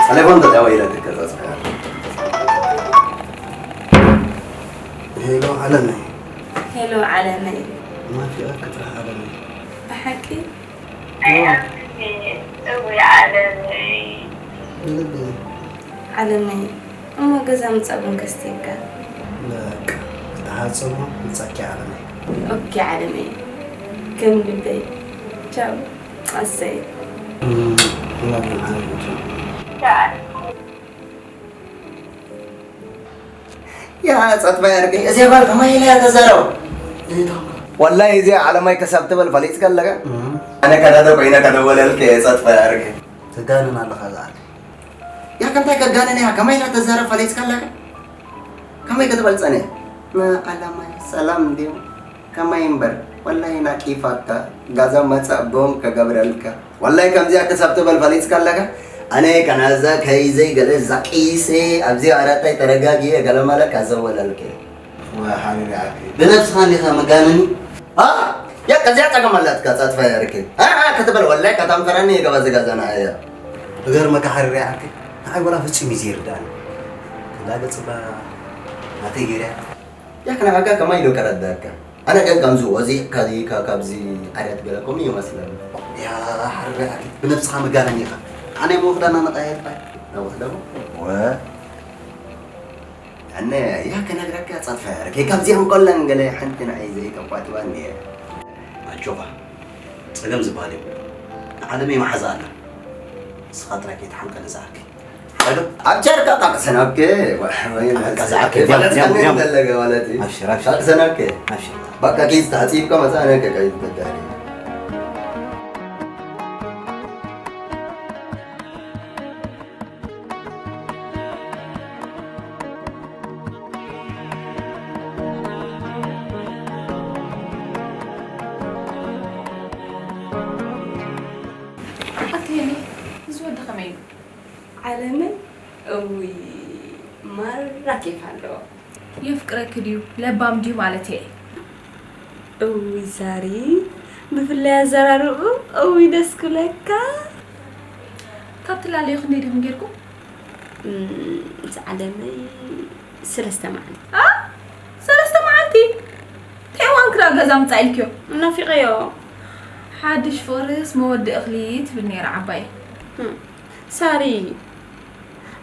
ቴሌፎን ተደዋይላ ትከታተል። ሄሎ ዓለመይ። ሄሎ ዓለመይ። ናፊቐኪ ጥራሕ ዓለመይ። ብሓቂ? ኣይ፣ ኣምኒ፣ እወ ዓለመይ። ብልቢ። ዓለመይ፣ እሞ ገዛ ምጻእ ቡን ከስትየካ። በቃ፣ ክትሓጽቦ ምጻኪ ዓለመይ። ኦኬ ዓለመይ፣ ከም ልበይ። ቻው። ኣሰይ። እም፣ ላላ ዓለመይ፣ ቻው። ቻው። ያ ጸጥባ ያርገኝ። እዚኣ ጓል ከማይ ኢላ እያ ተዛረብ። ወላሂ እዚኣ ዓለማይ ከሳብ ትበል ፈሊጽካ ኣለካ። እም። ኣነ ከዳዶ ኮይነ ከደወለልክ ጸጥባ ያርገኝ። ትጋንን ኣለኻ ዝኣል። ያ ከምታይ ከጋንን እያ? ከማይ ኢላ ተዛረብ ፈሊጽካ ኣለካ? ከመይ ክትበል ጸኒሕ? ንዓለማይ ሰላም እንድዩ። ከማይ እምበር፣ ወላሂ ናቂፋካ፣ ጋዛ መጻእ ቦን ከገብረልካ። ወላሂ ከምዚኣ ክሳብ ትበል ፈሊጽካ ኣለካ? ኣነ ከናዛ ከይዘይ ገለ ዛቂሰ፣ ኣብዚ ኣራታይ ተረጋጊየ ገለ ማለ ካዘወለልከ። ወሓቢቢ ዓርከይ፣ ብነብስኻ እንዲኻ መጋነኒ? ኣ? ያ ከዚኣ ጸገም ኣላትካ፣ ጸጥፋ ያርኪ። ኣ፣ ኣ፣ ክትበል ወላሂ ከታንፈረኒ የገባ ዝጋዛ ንዓያ። እገርመካ ሓሪር ዓርከይ፣ ንዓይ ወላ ፍጹም እዩ ዘይርዳእኒ። እንዳ ገጽባ ናተይ ገይርያ። ያክ ንዓካ ከማይ ኢሉ ከረዳካ። ኣነ ግን ከምዚ ወዚዕካ ዲካ ካብዚ ዓርያት ገለ ከምኡ ይመስለኒ። ያ ሓርበይ ኣኪ ብነብስኻ መጋነን ኢኻ። ኣነ ምውኽዳና ንቐየር ባይ። ነውኽደሞ? ወ? ኣነ ያ ከነግረካ ጸድፈ ያረከ ካብዚኣን ቆላን ገለ ሓንቲ ንዓይ ዘይተቋጥባን እየ። ኣጆኻ። ጸገም ዝበሃል የብሉን። ንዓለመይ መሓዛ ኣላ። ንስኻ ጥራይ ከይትሓምቀኒ ዝኣርኪ። ኣብ ቸርካ ቃቅሰናከ። ቃቅሰናከ፣ ዲያም፣ ዲያም፣ ዲያም። ዘለገ ማለት እዩ። ኣብሽር፣ ኣብሽር። ቃቅሰናከ። ኣብሽር። በቃ ኪዝ ተዓፂብካ መፃእናከ ቀይድ ተዳለ። ኣቲ ሄኒ፣ እዚ ወዲ ከመይ እዩ? ዓለምን እውይ ማራ ኬፍ ኣለዎ። የፍቅረኪ ድዩ? ለባም ድዩ ማለት እየ። እውይ ዛሪ፣ ብፍላይ ኣዘራርብኡ እውይ ደስ ክብለካ። ካብ ትላለዩ ክንደይ ዲኹም ጌርኩም? እም፣ ምስ ዓለመይ ሰለስተ መዓልቲ። ኣ? ሰለስተ መዓልቲ? እንታይ እዋን ክዳ ገዛ ምጻእ ኢልክዮ? ናፊቐዮ። ሓድሽ ፍቕርስ መወዲ እኽሊ ትብል ነይራ ዓባይ። እም፣ ሳሪ፣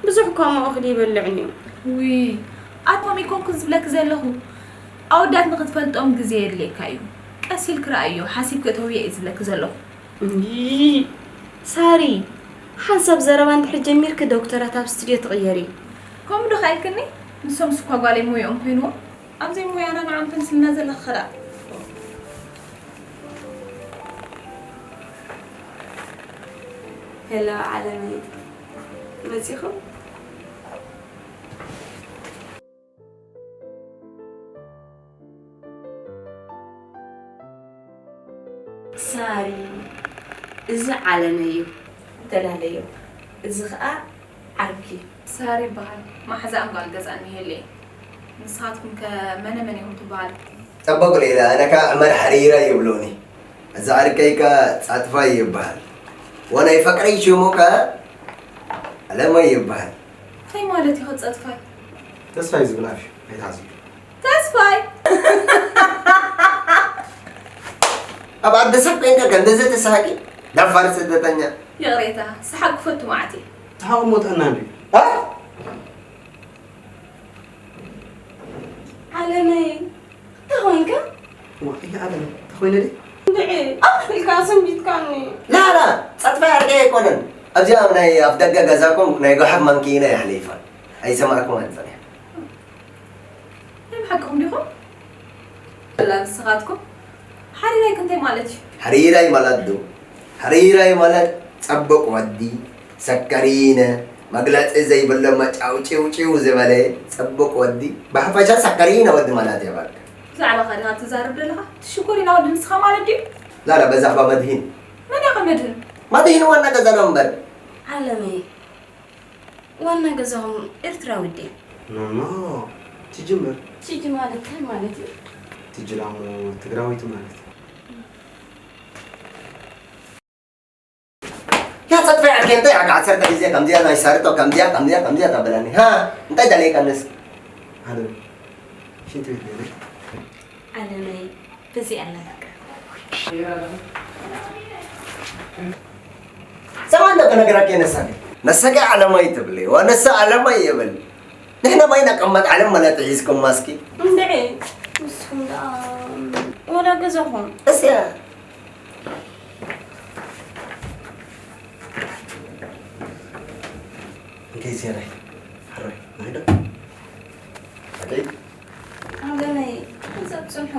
ብዙሕ እኳ እሞ እኽሊ ይበልዕን እዩ። ውይ፣ ኣቶም ይኮንኩ ዝብለኪ ዘለኹ። ኣወዳት ንኽትፈልጦም ግዜ የድልየካ እዩ። ቀስ ኢልኪ ረኣዮ፣ ሓሲብኪ እተውዮ እየ ዝብለኪ ዘለኹ። እይ፣ ሳሪ፣ ሓንሳብ ዘረባ እንድሕር ጀሚርኪ ዶክተራት ኣብ ስቱድዮ ትቕየሪ። ከምኡ ዶ ኸኢልክኒ? ንሶም ስኳ ጓለይ ሞያኦም ኮይንዎም። ኣብ ዘይሞያና ንዓም ተምስልና ዘለኺ ኸ ደኣ። ሄሎ ዓለመይ፣ መጺኹም? ሳሪ፣ እዚ ዓለመይ እዩ፣ ተላለዮ። እዚ ኸኣ ዓርኪ። ሳሪ ይበሃል። መሓዛኣን ጓል ገዛን ይሄለይ። ንስኻትኩም ከ መነ መን ኢኹም ትበሃሉ? ጠበቕ ሌላ፣ ኣነ ከኣ ዑመር ሓሪራ ይብሉኒ። እዚ ዓርከይ ከኣ ጻጥፋይ ይበሃል። ወናይ ፍቕረይ ሽሙ ከኣ ዓለመይ ይበሃል። እንታይ ማለት እዩ ጸጥፋይ? ተስፋይ ዝብል ኣፍ እዩ፣ ኣይትሓዝሉ። ተስፋይ! ኣብ ዓዲ ሰብ ኮይንካ ከምዚ ትስሓቂ? ደፋር ስደተኛ። ይቕሬታ፣ ሰሓቕ ክፈቱ መዓት እየ። ሰሓቕ እሞ ጥዕና እንድዩ። እ? ዓለመይ፣ እንታይ ኾንካ? እዋ፣ እያ ዓለመይ፣ እንታይ ኮይነ ድየ? እንድዒ፣ ኣፍ ኢልካ ሰንቢትካኒ። ላላ፣ ጸጥፋይ ዓርከይ ኣይኮነን። ኣብዚኣ ኣብ ናይ ኣፍ ደገ ገዛኩም ናይ ጓሓፍ ማንኪና እያ ሓሊፋ። ኣይሰማዕኩማን ጸኒሐ። ናይ ብሓቅኹም ዲኹም? ወላ ንስኻትኩም ሓሪራይ ክንታይ ማለት እዩ? ሓሪራይ ማለት ዶ? ሓሪራይ ማለት ጸቡቕ ወዲ፣ ሰከሪነ፣ መግለጺ ዘይብሎ መጫውጪውጪው ዝበለ ጸቡቕ ወዲ፣ ብሓፈሻ ሰከሪነ ወዲ ማለት እየ በቃ። ብዛዕባኻ ዲኻ ትዛረብ ዘለኻ? እቲ ሽኮሪና ወዲ ንስኻ ማለት ድዩ? ላላ፣ ብዛዕባ መድሂን። መን ኢኻ መድህን? መድሂን ዋና ገዛና እምበር። ዓለመይ። ዋና ገዛኹም ኤርትራዊ ድየ? ኖ፣ ኖ፣ ቲጂ እምበር። ቲጂ ማለት እንታይ ማለት እዩ? ቲጂ ላሞ ትግራወይቲ ማለት እዩ። ያ ጸጥፋይ ዓርከይ፣ እንታይ ዓጋ ዓሰርተ ግዜ ከምዚኣ ናይ ሳርቶ ከምዚኣ፣ ከምዚኣ፣ ከምዚኣ ተብለኒ። ሃ፣ እንታይ ደሊካ ንስ? ሓደ ሽንቲ ቤት ገለ። ዓለመይ፣ በዚ ኣላትካ። ሰማን ዶ ከነገራክ ነሳክ? ነሰከ ዓለማይ ትብሊ፣ ወነሰ ዓለማይ ይብል። ንሕና ማይ ነቀመጥ ዓለም ማለት ሒዝኩም ማስኪ። እንድዒ፣ ንስኹም ደኣ ወላ ገዛኹም። እስያ። እንከይ ዜናይ። ሕራይ፣ ማይ ዶ? ኣደይ? ኣበይ? ሓንሳብ ጽንሑ።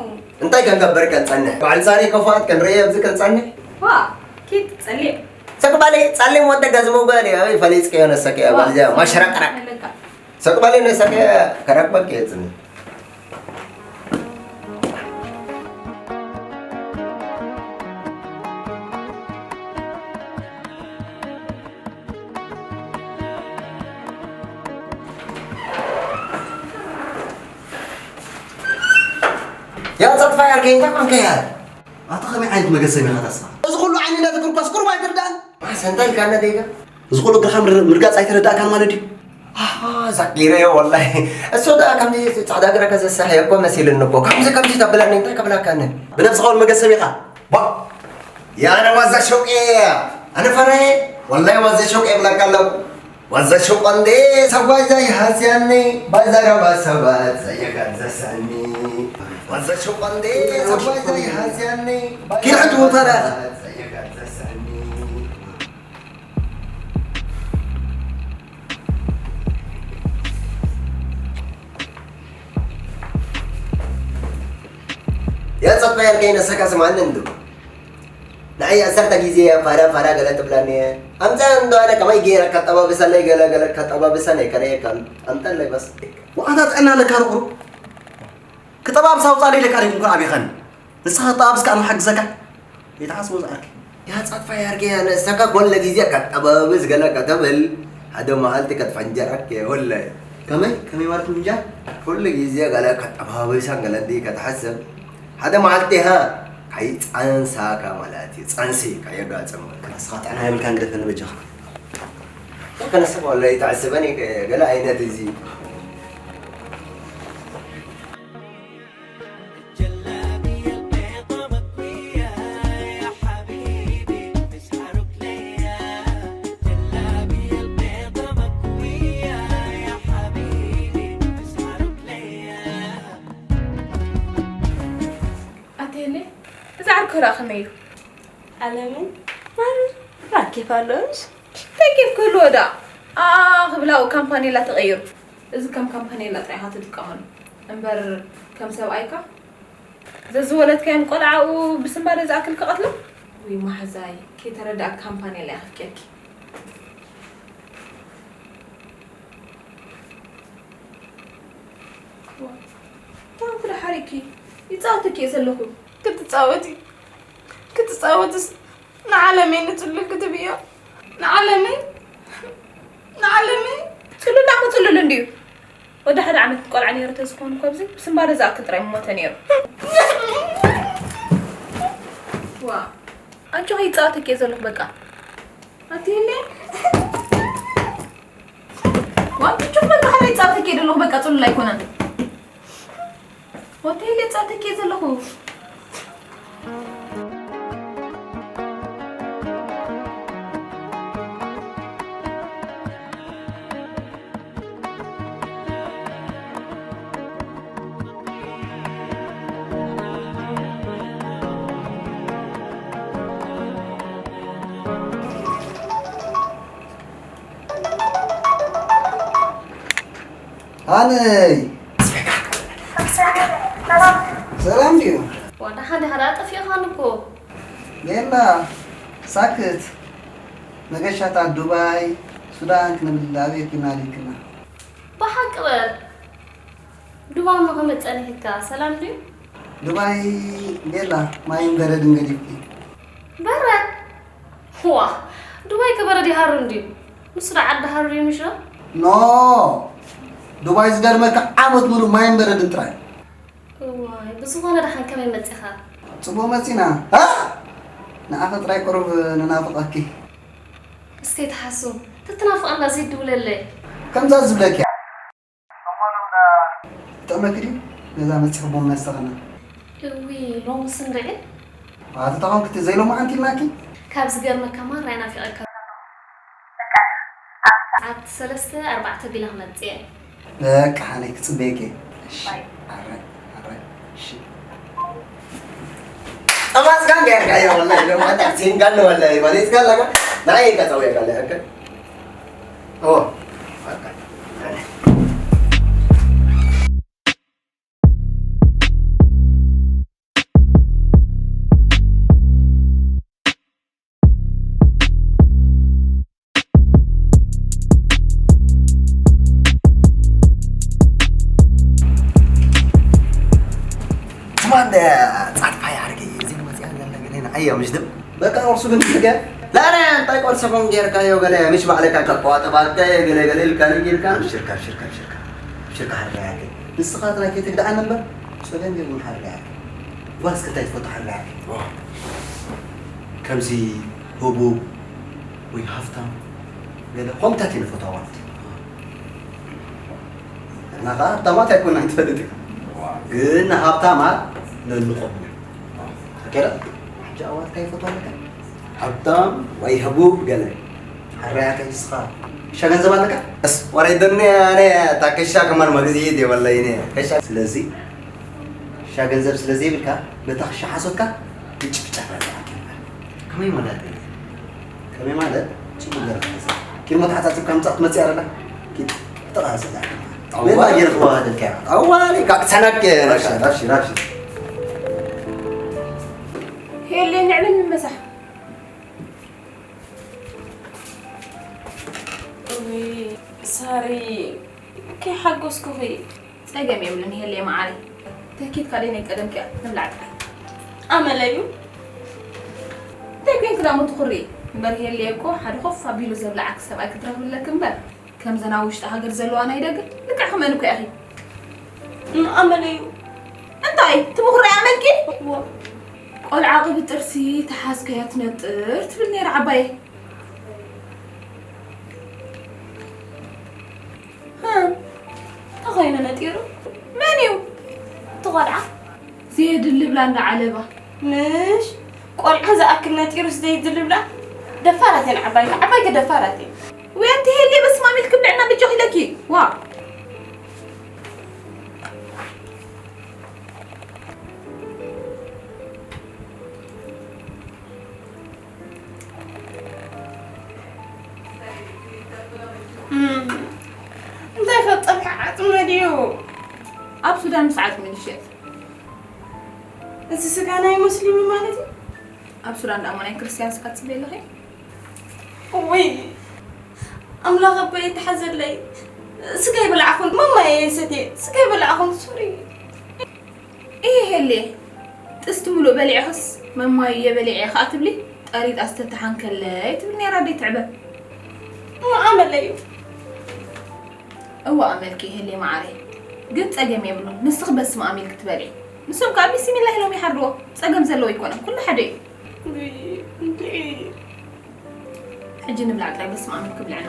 እንታይ ክንገብር ከንጸንሕ? በዓል ጻሪ ከፋት ክንርኢ ኣብዚ ከንጸንሕ? ዋ፣ ኪድ ጸሊም። ሰቅባሊ ጸሊም ወደ ገዝሞ ጓል ኣበይ ፈሊጽ ከዮ ነሰከ ዋ፣ ባልጃ ማሽረቅረቅ። ኣለካ። ሰቅባሊ ነሰከ ከረቅበክ የጽኒ። ያ ጸጥፋ ያርከኝ ታቆንከ ያ። ኣታ ከመይ ዓይነት መገሰብ ኢኻ ተስፋ? እዚ ኩሉ ዓይኒ እንዳተኩርኳስ ቁሩብ ኣይትርዳእን? ማስ እንታይ ኢልካና ደይጋ? እዚ ኩሉ እግርኻ ምር-፣ ምርጋጽ ኣይተረዳእካን ማለት ድዩ? ኣሃ፣ ዛጊረዮ ወላሂ። እሱ ደኣ ከምዚ ጻዕዳ እግረካ ዘሳሕየ እኮ መሲልኒ እኮ። ከምዚ ከምዚ ተብለኒ እንታይ ከብላካኒ? ብነብስኻ እውን መገሰብ ኢኻ። ባ-፣ ያነ ዋዛ ሾቄ፣ ኣነ ፈራዬ፣ ወላሂ ዋዛ ሾቄ እብለካ ኣለኩ። ዋዛ ሾቆ እንዴ፣ ሰብ ዋዛ ይሃስያኒ፣ ባዛረባ ሰባት ዘየጋዘሰኒ። ዋዛ ሾቆ እንዴ፣ ሰብ ዋዛ ይሃስያኒ፣ ኪድ ሕጂ ቦታ ዳ? ባዛረባ ሰባት ዘየጋዘሰኒ። ያ ጸጥታ ያልከኝ ነሰካ ስማን እንዱ። ንዓይ ዓሰርተ ግዜ እያ ፋራ ፋራ ገለ ትብላኒ እያ። ኣምጻ እንዶ ኣነ ከመይ ገይረ ከጠባብሰለይ ገለ ገለ ከጠባብሰን ኣይከረየካን። ኣምጣለይ በስ። ወኣታ ጥዕና ኣለካ ርቑሩ። ክጠባብስ ኣውጻለይ ኢለካ ዲኹም ከ ኣቢኸኒ። ንስኻ ክጠባብስ ከኣ ንሓግዘካ። ይትሓስቦ ዝኣርኪ። ያ ጸጥፋ ያርገ ያ ንእሰካ ኩሉ ግዜ ከጠባብስ ገለ ከተብል ሓደ መዓልቲ ከትፈንጀረክ ወለ። ከመይ? ከመይ ማለት ምንጃር? ኩሉ ግዜ ገለ ከጠባብሳን ገለ እንዲ ከትሓስብ ሓደ መዓልቲ ሃ ከይጸንሳካ ማለት እዩ። ጸንሲ ከየጋጥም ማለት እዩ። ንስኻ ጥዕና የብልካን ግደፈኒ በጃኻ። ከነስብ ወለ ይትዓስበኒ ገለ ዓይነት እዚ ኣቴሌ፣ እዚ ዓርኪ ኸኣ ከመይ እዩ? ኣለምን ማን ራኬፍ ኣሎሽ? ተኪፍ ክህልዎ ደኣ። ኣኣ፣ ክብላው ካምፓኔላ ተቐይሩ። እዚ ከም ካምፓኔላ ጥራይ ኢኻ ትጥቀመሉ። እምበር ከም ሰብኣይካ ዘዝወለድካዮም ቆልዓኡ ብስንባደ ዝኣክል ክቐትሎ? ውይ ማሕዛይ፣ ከይተረድኣ ካምፓኔላ ኢኻ ኬድኪ። ታንኩ ደሓሪኪ ይጻወተኪ እየ ዘለኹ። ክትጻወቲ ክትጻወትስ ንዓለመይ ንጽሉል ክትብዮ ንዓለመይ ንዓለመይ ጽሉል ዳሞ ጽሉል እንድዩ። ወዲ ሓደ ዓመት ቆልዓ ነይሩ ተዝኸውን እኮ ኣብዚ ብስንባደ ዝኣክል ጥራይ ምሞተ ነይሩ። ዋ ኣጆኺ ይጻወተኪ እየ ዘለኹ በቃ። ኣትየለ ዋንቱ ቹፍ በቃ ሓደ ይጻወተኪ እየ ዘለኹ በቃ ጽሉል ኣይኮነን። ሆቴል የጻተኪ ዘለኹ። ሃነይ ሰላም ድዩ? ዋዳ ሓደ ሓደ ኣጠፊእኻን እኮ። ቤላ ሳክት መገሻታት ዱባይ ሱዳን ክንብል ኣበይ ኪና ሊክና። ብሓቂ በል ዱባይ እሞ ከመይ ጸኒሕካ? ሰላም ድዩ? ዱባይ ቤላ ማይን በረድን ገዲፍኪ። በረድ? ዋ ዱባይ ከበረድ ይሃሩ እንድዩ። ንሱ ዶ ዓዲ ሃሩ እዩ ምሽ ዶ? ኖ ዱባይ ዝገርመካ ዓመት ሙሉእ ማይን በረድን ጥራይ። እዋይ ብዝኾነ ደሓን ከመይ መጺኻ? ጽቡቕ መጺና። እ ንዓኺ ጥራይ ቁሩብ ንናፍቐኪ። እስከ ይትሓሱ ተትናፍቐና ዘይትድውለለይ። ከምዛ ዝብለኪ እሞ ሎምዳ ይጥዕመኪ ድዩ? ገዛ መጺኺ ቡን መስተኽና። እዊ ሎምስ እንድዒ ኣቲ ተኾንኪ እቲ ዘይሎማዓንቲ ኢልናኪ። ካብ ዝገርመካ ማራ ናፊቐካ። ሰዓት ሰለስተ ኣርባዕተ ቢላ ክመጽእ እየ። በቃ ሓነይ ክጽበየኪ እየ። እሺ። ኣራይ ኣራይ እሺ። ጠማጽካ እንዲያ ርካያ ወላሂ ሎማዓንቲ ሲንጋል ወላሂ ማለት ጋር ለጋ ናይ ከጸው ያጋለ ያከ ኦ ትማን ጻድፋይ ሓርገይ እዚ መጽያ ዘለ ገለና ኣያ ምሽ ድም በቃ ቁርሱ ግን ትገ ላላ እንታይ ቆልሰኹም ጌርካዮ ገለ ምሽ ባዕለካ ከቋጥባከ ገለ ገለ ኢልካ ኢልካ ሽርካ ሽርካ ሽርካ ሽርካ ሓርገያከ ንስኻ ትራይ ከይትግድኣኒ እምበር ጸገም የብሉን ሓርገያከ ጓስ ክታይ ትፈቱ ሓርገያከ ከምዚ ህቡብ ወይ ሃፍታም ገለ ከምታት እዩ ንፈትዋ ኣዋልድ። ንሕና ከኣ ሃብታማት ኣይኮናን ትፈልጥ ኢኻ። ግን ንሃብታማት ነንቆም ኢና። ኣኬዳ ሕጂ ኣዋልድ እንታይ ይፈትዋ ኣለካ? ሃብታም ወይ ህቡብ ገለ። ሓራይ ኣታ ንስኻ ክሻ ገንዘብ ኣለካ? እስ ወረይ ደኒ ኣነ ታከሻ ከማን መግዝኢ የብለይን እየ። ከሻ ስለዚ ክሻ ገንዘብ ስለ ዘይብልካ ነታ ክሻ ሓሶትካ ምጭፍጫፍ ኣለካ። ከመይ ማለት እዩ? ከመይ ማለት ጽቡቅ ገርካ ኪድ መተሓጻጽብካ ምጻእ ትመጽእ ኣለላ ኪድ ተቓሰላ ጠዋሊ ጌር ተዋሃደልካ ጠዋሊ ካቅሰናክ ኣብሽር ኣብሽር ኣብሽር ሄሌ ንዕምን መሳሕ እዊ ሳሪ ከይሓጎስኩኺ ጸገም የብሉን ሄልየ መዓረይ። ተኪት ካልእ ናይ ቀደም ክያ ንብላዕ ጥራይ። ኣመለዩ እንታይ ኮይንኪ ዳሞ ትኹሪ? እምበር ሄልየ እኮ ሓደ ኮፍ ኣቢሉ ዘብልዓኪ ሰብኣይ ክትረኽቢ ኣለኪ እምበር ከምዘን ኣብ ውሽጢ ሃገር ዘለዋ ናይ ደገ ልክዕ ከመን እኮ ኢኺ። ኣመለዩ እንታይ ትምኹሪ ኣመልኪ? ቆልዓ ቅብጥርሲ ተሓዝከያ ትነጥር ትብል ነይራ ዓባየ። ተኾይኑ ነጢሩ መን እዩ? እቲ ቆልዓ ዘየድሊ ብላ እንዳዓለባ ምሽ ቆልዓ ዝኣክል ነጢሩስ ዘየድሊ ብላ ደፋራት እየን ዓባይከ ዓባይከ ደፋራት እየን። ውይ ኣንቲ ሄሌ በስማሚል ክብልዕና ብጆኽ ኢለኪ ዋ እንታይ ከ ጸብሒ ዓጽሚ ድዩ? ኣብ ሱዳን ምስ ዓጽሚ ዝሸጥ። እዚ ስጋ ናይ ሙስሊም ማለት እዩ? ኣብ ሱዳን ደኣ ናይ ክርስትያን ስጋ ትጽበ ኣለኺ? እውይ ኣምላኽ ኣቦይ ይተሓዘለይ። ስጋ ይበላዕኹን፣ ማማየ ይሰትየ፣ ስጋ ይበላዕኹን፣ ሶሪ። እየ ሄሌ፣ ጥስቲ ሙሉእ በሊዕኽስ፣ መማዩ እየ በሊዐ ከኣ ትብሊ፣ ጠሪጣ ዝተተሓንከለይ ትብል ነይራ ደይ ትዕበ። እሞ ኣመለዩ። እወ ኣመልኪ ሄሌ መዓረይ፣ ግን ጸገም የብሉን፣ ንስኺ በስመ ኣም ኢልኪ ትበልዒ። ንሶም ከኣ ቢስሚላህ ኢሎም ይሓርድዎ፣ ጸገም ዘለዎ ኣይኮነን፣ ኩሉ ሓደ እዩ። ውይ፣ እንድዒ። ሕጂ ንብላዕ ጥራይ በስመ ኣም ኢልኪ ብልዕና።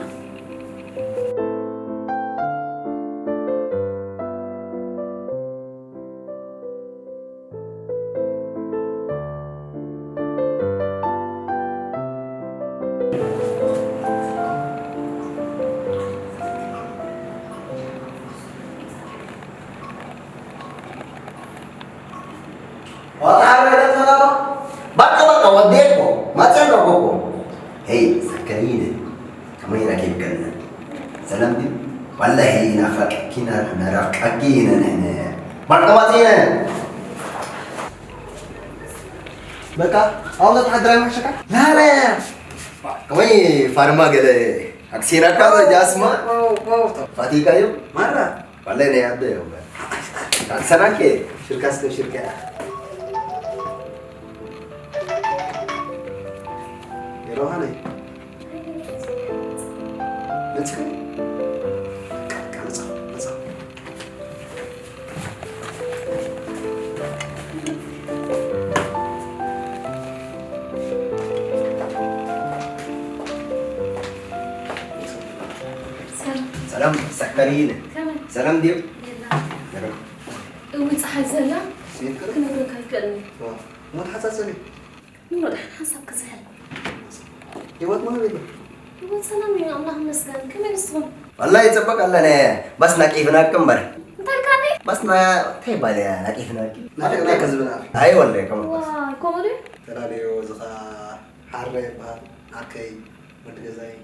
ወጣ በቃ በቃ ወዴኮ መጸና ኮኮ ሄይ ሰከሪነ ከመይ ረኪብከና ሰላም ዲ ወላሂ ናፈቅኪና ነራፍቃኪ ነነ በቃ ወጪነ በቃ ኣውዛ ተሓድራይ ማሸካ ላላ ወይ ፋርማ ገለ ኣክሲራካ ጃስማ ፋቲካዩ ማራ ወላሂ ናይ ኣደ ሰናኬ ሽርካስ ሽርካ ሮሃነ መጽከ ቀመጻ መጻ ሰላም ሰከሪነ ሰላም ዲዩ እው ፀሓይ ዘላ ክነግረካ ይክእልኒ ሞት ሓሳብ ሰሊ ንወድሓን ሓሳብ ክዝሕል ህይወት መሃብ የለ ህይወት ሰላም እዩ ኣምላኽ መስገን ከመይ ንስኹም ወላሂ ይፅበቅ ኣለነ በስ ናቂፍናቂ እምበር እንታይ ልካኒ በስ እንታይ ባለ ናቂፍናቂ ናቂፍናቂ ዝብል ኣይ ወለ ከም ዋይ ከምኡ ድዩ ተላለዮ ዝኻ ሓረ ይበሃል ኣከይ ወዲ ገዛይ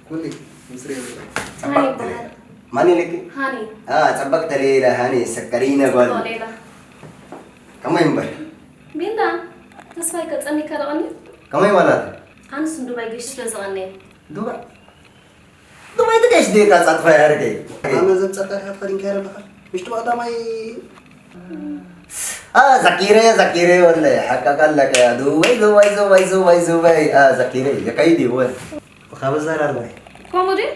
ኩሊ ምስሪ ይበሃል ማን ይልክ ሃኒ ፀበቅ ተሌለ ሃኒ ሰከሪነ ጓል ከመይ እምበር ቢንዳ ተስፋይ ከጸኒካ ደቐኒ ከመይ ማለት ኣንስ ንዱባይ ገሽ ስለ ዝቐነየ ዱባይ ዱባይ ትገሽ ዴካ ጻጥፋ ያርገይ ኣመ ዘምጸካ ኢኻ ተኸዲንካ ያለኻ ምሽቱ ቀዳማይ ዘኪረ ዘኪረ ወለ ሓቃ ቃለቀ ዱባይ ዱባይ ዱባይ ዱባይ ዱባይ ዘኪረ የቀይድ ይወል ካብ ዘራርባይ ከምኡ ድዩ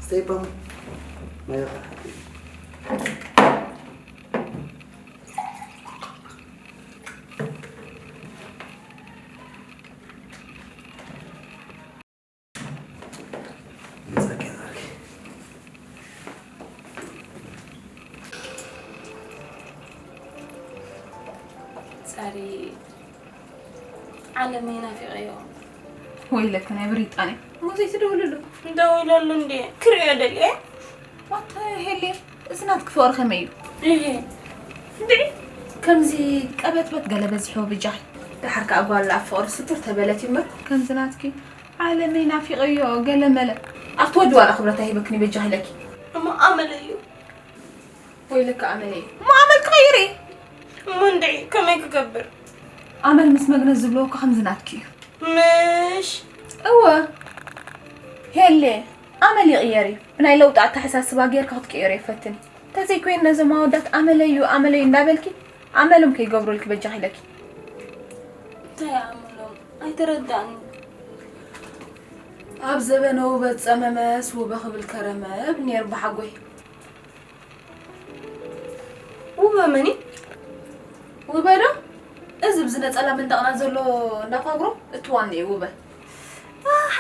Stay pump. ጸሪ ዓለመይ ናፊቐዮ። ወይለኪ ናይ ብሪጣንያ እሞ ዘይትደውልሉ። ደዊለሉ እንዴ ክርእዮ ደልየ። ዋታ ሄሌ እዚ ናትኪ ፍቕሪ ከመይ እዩ? እህ እንድዒ ከምዚ ቀበጥበጥ ገለ በዚሕዎ ብጃኺ። ደሓር ከኣ ጓል ኣብ ፍቕሪ ስቱር ተበለት እዩ እምበር ከምዚ ናትኪ ዓለመይ ናፊቐዮ ገለ መለ። ኣብቲ ወዲ ዋላ ክብረት ኣይህበክን እዩ በጃኺ ኢለኪ። እሞ ኣመለዩ። ወይለከ ኣመለይ እሞ ኣመል ክቕይር እየ እሞ እንድዒ ከመይ ክገብር ኣመል ምስ መግነዝ ዝብለዎ እኮ ከምዚ ናትኪ እዩ ምሽ እወ ሄሌ ኣመል ይቕየር እዩ ብናይ ለውጢ ኣተሓሳስባ ጌርካ ክትቅየሮ ይፈትን እንተዘይኮይን ነዞም ኣወዳት ኣመለዩ ኣመለዩ እንዳበልኪ ኣመሎም ከይገብሩልኪ በጃኺ ኢለኪ እንታይ ኣመሎም ኣይተረዳእኒ ኣብ ዘበነ ውበት ጸመመስ ውበ ክብል ከረመ እብል ነይሩ ብሓጎይ ውበ መን እዩ? ውበ ዶ? እዚ ብዚ ነጸላ መንደቕና ዘሎ እንዳ ፋግሮ እቲ ዋንኡ ውበ። ኣሃ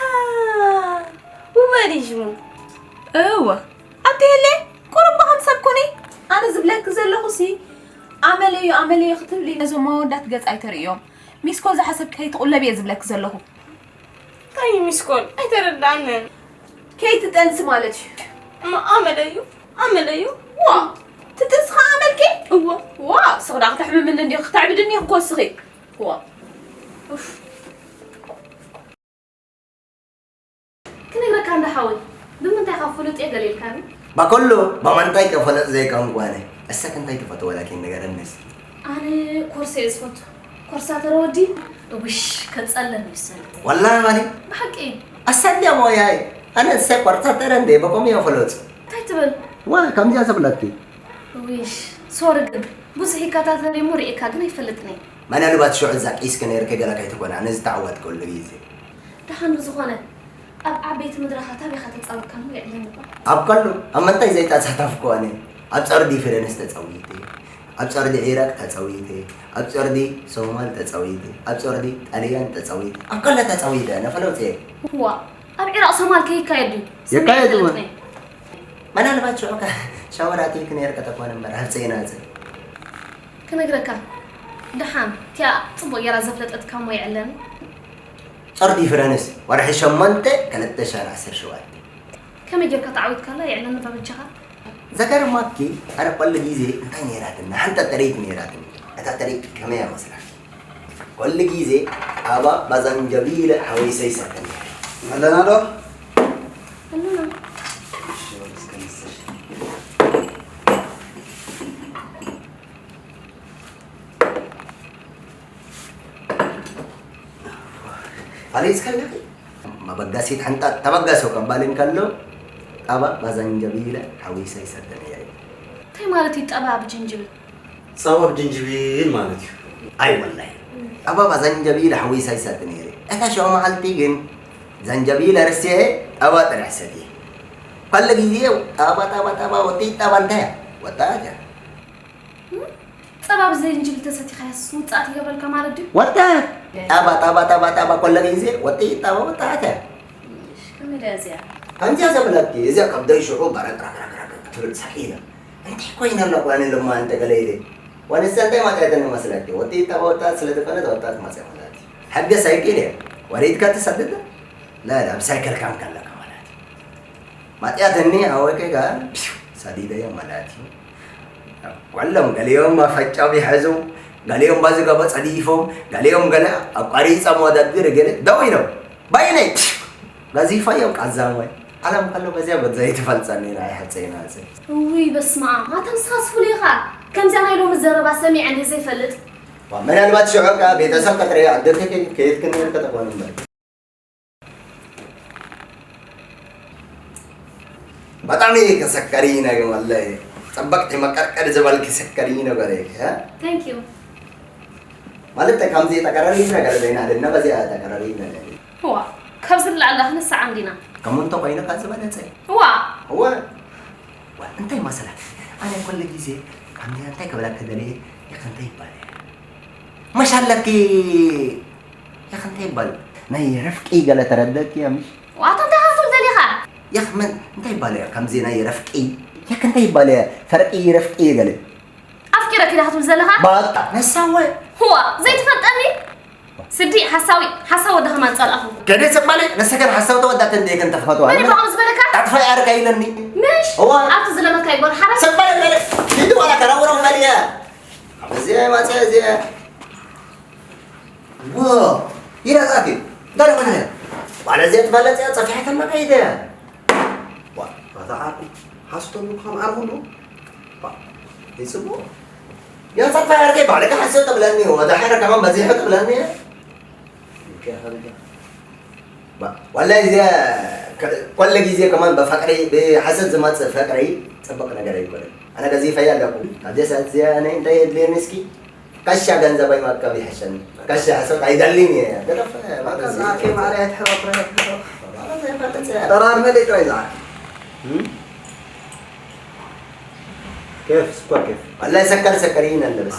ውበ ድዩ ሽሙ? እወ ኣቲ ሄሌ ቁሩብ ከም ሰብ ኩኒ ኣነ ዝብለኪ ዘለኹሲ ኣመለዮ ኣመለዮ ክትብሊ ነዞም ኣወዳት ገጽ ኣይተርእዮም ሚስኮ ዝሓሰብኪ ከይትቑለቢ እየ ዝብለኪ ዘለኹ። እንታይ እዩ ሚስኮል ኣይተረዳእንን። ከይትጠንሲ ማለት እዩ። እሞ ኣመለዩ ኣመለዩ። ዋ ትጥንሲ ኸዓ ኣመልኪ? እዎ። ዋ ስኽዳ ክተሕምምኒ እንዲኹ ክተዕብድኒ ኢኹ ኮስኺ። ዋ ኡፍ። ክነግረካ እንዳ ሓወይ ብምንታይ ካብ ፍሉጥ እየ ገለ ኢልካኒ? ባኮሎ ባማንታይ ከፈለጥ ዘይከውን ጓለ። እሰክ እንታይ ትፈትወ ላኪን ንገረኒ እስኪ። ኣነ ኮርስ እየ ዝፈቱ። ኮርሳ ተረወዲ ውሽ ከጸለም ይሰል። ወላ ማሊ ብሓቂ ኣሳንድያ ሞያይ ኣነ ንሰ ቆርጻ ተረ እንደ በቆም ያው ፈለጹ። እንታይ ትብል? ዋ ከምዚኣ ሰብለቲ። ዊሽ ሶሪ ግን ብዙሕ ይከታተል እሞ ርኢካ ግን ኣይፈልጥን እየ። መናልባት ሽዑ እዛ ቂስኪ ነይርኪ ገለ ከይትኮነ ኣነ ዝተዓወትከሉ ግዜ። ደሓን ብዝኾነ ኣብ ዓበይቲ መድረኻት ኣበይ ኢኻ ተጻዊትካ እሞ የዕለኒ እባ። ኣብ ከሉ ኣብ ምንታይ ዘይተሳተፍኩ ኣነ ኣብ ጸርዲ ፍረንስ ተጸዊተ፣ ኣብ ጸርዲ ዒራቅ ተጸዊተ፣ ኣብ ጸርዲ ሶማል ተጸዊተ፣ ኣብ ጸርዲ ጣልያን ተጸዊተ፣ ኣብ ከለ ተጸዊተ ነፈለውጽ እየ። ዋ ኣብ ዒራቕ ሶማል ከይካየድ ድዩ? የካየድ እውን። መናልባት ሽዑ ከ ሻወር ኣትይክ ነይር ከተኮነ እምበር ኣብ ጸይናጸ ክነግረካ ደሓን እቲኣ ጽቡቕ ጌራ ዘፍለጠትካ እሞ የዕለኒ። ጸርዲ ፍረንስ ወርሒ ሸሞንተ ክልተ ሽሕን ዓሰርተ ሸውዓተ። ከመይ ጌርካ ተዓዊትካላ የዕለኒ ባበጃኻ። ዘገርማኪ ኣነ ቆሊ ግዜ እንታይ ነይራትኒ ሓንተ ጥሪት ነይራትኒ። እታ ጥሪት ከመይ እያ መስላኪ? ቆሊ ግዜ ጣባ ባዛንጀቢለ ሓዊሰ ይሰተ ነይረ። ኣለና ዶ? ኣለና። እሺ፣ ወደ እስከ ንስሽ። ፈሊስከለኺ መበገሲት ሓንጣ ተበገሶ ቀባል እንከሎ ጣባ ባዛንጀቢለ ሓዊሰ ይሰተ ነይረ። እንታይ ማለት እዩ ጠባ ብጅንጅብል? ጸባ ብጅንጅቢል ማለት እዩ። ኣይ ወላሂ ጣባ ባዛንጀቢለ ሓዊሰ ይሰተ ነይረ። እታ ሽዑ መዓልቲ ግን ዛንጀቢለ ርሴ ጣባ ጥራሕ ሰትየ። ካለ ግዜ ጣባ ጣባ ጣባ ወጢ ጣባ እንታይ እያ? ወጣት እያ። ጸባ ብዘይ እንጅብል ተሰቲኻያስ ውጻት ይገብረልካ ማለት ድዩ? ወጣት ጣባ ጣባ ጣባ ጣባ ኮለ ግዜ ወጢ ጣባ ወጣት እያ። ከመይ ድያ እዚኣ? ከምዚኣ ዘበለኪ እዚኣ ካብ ደይ ሽዑ በረቅ ራቅ ራቅ ራቅ ትብል ሳሒላ እንታይ ኮይና ኣላ ጓኒ ልማ እንተ ገለ ኢለ ዋንሳ እንታይ ማጥያተኒ መስለኪ ወጢ ጣባ ወጣት ስለ ዝኾነ ወጣት ማጽያ ማለት እዩ። ሕገ ሳይክል እያ ወሪድካ ትሰድድ لا لا ብሳይክል ካም ከለካ ማለት እዩ። ማጥያተኒ ኣወቀ ጋር ሰዲደዮ ማለት እዩ። ኩሎም ገሊኦም ኣፈጫው ይሐዙ፣ ገሊኦም ባዚ ገበ ጸዲፎም፣ ገሊኦም ገለ ኣቋሪጸም ወደድር ገለ ደው ኢሎም ባይነይ ገዚፈዮም ቃዛሞይ ዓለም ከሎ በዚያ በዛ ይትፈልጸኒ ናይ ሐፀይ ናፀይ። እውይ በስመ ኣብ ኣታ ንስኻስ ፍሉይ ኢኻ። ከምዚኣ ናይ ሎሚ ዘረባ ሰሚዐ እንድየ ዘይፈልጥ። ምናልባት ሽዑ ከኣ ቤተሰብ ቀጥረዮ ዓደተይ ከይድክን ነርካ ተኾን እምበር። በጣም ከሰከሪ ነገር ወላሂ ጸበቅቲ መቀርቀር ዝበልኪ ሰከሪ ነገር እ Thank you። ማለት ከምዚ ተቀራሪ ነገር ዘይና ደና በዚያ ተቀራሪ ነገር ዋ ካብዚ ንላዕሊ ክንስዓም ዲና። ከም እንተ ኮይነ ካብ ዝበለጸ ዋ እወ ዋ እንታይ መሰላት ኣነ ኩሉ ግዜ ከምዚ እንታይ ክብለኪ ደልየ ይኸ እንታይ ይባል መሻለኪ ይኸ እንታይ ይባል ናይ ረፍቂ ገለ ተረደኪ ምሽ ዋታ እንታይ ክትብል ደሊኻ ይኽ ምን እንታይ ይባል ከምዚ ናይ ረፍቂ ይኸ እንታይ ይባል ፈርቂ ረፍቂ ገለ ኣፍቂረኪ ዳ ክትብል ዘለኻ በቃ ነሳወ ህዋ ዘይትፈልጠኒ ስዲ ሓሳዊ ሓሳዊ ወዲ ከማን ጸላእኹ ከደ ሰባለ ነሰከን ሓሳዊ ተወዳተ እንደ ከን ተፈቶ መን ይባቕ ዝበለካ ኣጥፋ ያርካ ኢለኒ ምሽ እዋ ኣብቲ ዝለመካ ይጎን ሓራ ሰባለ ገለ ሂዱ ዋላ ከራውረው መሪያ ኣብዚ ማጸ እዚ ዎ ይላ ዛኪ ዳለ ወደ ባለ ዘት ባለ ጸ ጸፊሐተና ከይደ ዋ ኣታ ዓርኩ ሓስቶም ከም ዓርኩ ነው ይጽቡ ያሳፋ ያርገ ባለ ከሐሰ ተብለኒ ወደ ሐረ ከማን በዚህ ተብለኒ ወላሂ እዚኣ ኮለ ግዜ ከማን በፍቅሪ ብሓሰት ዝመፅእ ፍቅሪ ፅቡቅ ነገር ኣይኮነን። ኣነ ገዚፈያ ኣለኩ ኣብዚ ሰዓት እዚኣ ኣነ እንታይ የድልየኒ እስኪ ቀሻ ገንዘብ ኣይማቀብ ይሕሸኒ ቀሻ ሕሰብ ኣይደልይን እየ ገደፍ ማቀብ ኣኬ ማርያ ትሕረፍረፍ ጠራር መደይ ጥራይ ዝዓር كيف سكر كيف والله سكر سكرين اللي بس